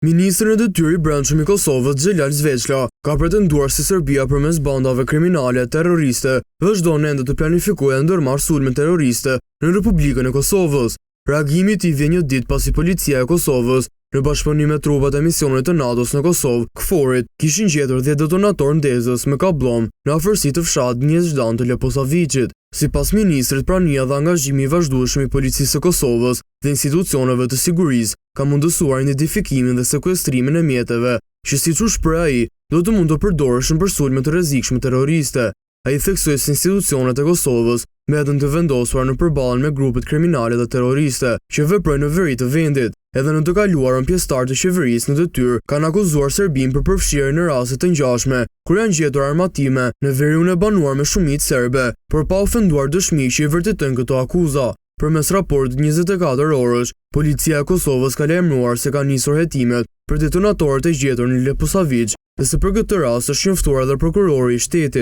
Ministri në detyrë i Brendshëm i Kosovës, Xhelal Sveçla, ka pretenduar se Serbia përmes bandave kriminale terroriste vazhdon ende të planifikojë e ndërmarrë sulme terroriste në Republikën e Kosovës. Reagimi i tij vjen një ditë pasi Policia e Kosovës, në bashkëpunim me trupat e misionit të NATO-s në Kosovë, KFOR-it, kishin gjetur 10 detonatorë ndezës me kabllom në afërsi të fshatit Gnjezdan të Leposaviqit. Sipas ministrit, prania dhe angazhimi i vazhdueshëm i Policisë së Kosovës dhe institucioneve të sigurisë ka mundësuar identifikimin dhe sekuestrimin e mjeteve, që siç u shpreh ai, do të mund të përdoreshin për sulme të rrezikshme terroriste. Ai theksoi se institucionet e Kosovës mbeten të vendosura në përballjen me grupet kriminale dhe terroriste që veprojnë në veri të vendit. Edhe në të kaluarën pjesëtarë të qeverisë në detyrë kanë akuzuar Serbinë për përfshirje në raste të ngjashme, kur janë gjetur armatime në veriun e banuar me shumicë serbe, por pa ofenduar dëshmi që i vërtetojnë këto akuza. Përmes raportit 24 orësh, Policia e Kosovës ka lajmëruar se ka nisur hetimet për detonatorët e gjetur në Leposaviq dhe se për këtë rast është njoftuar edhe prokurori i shtetit.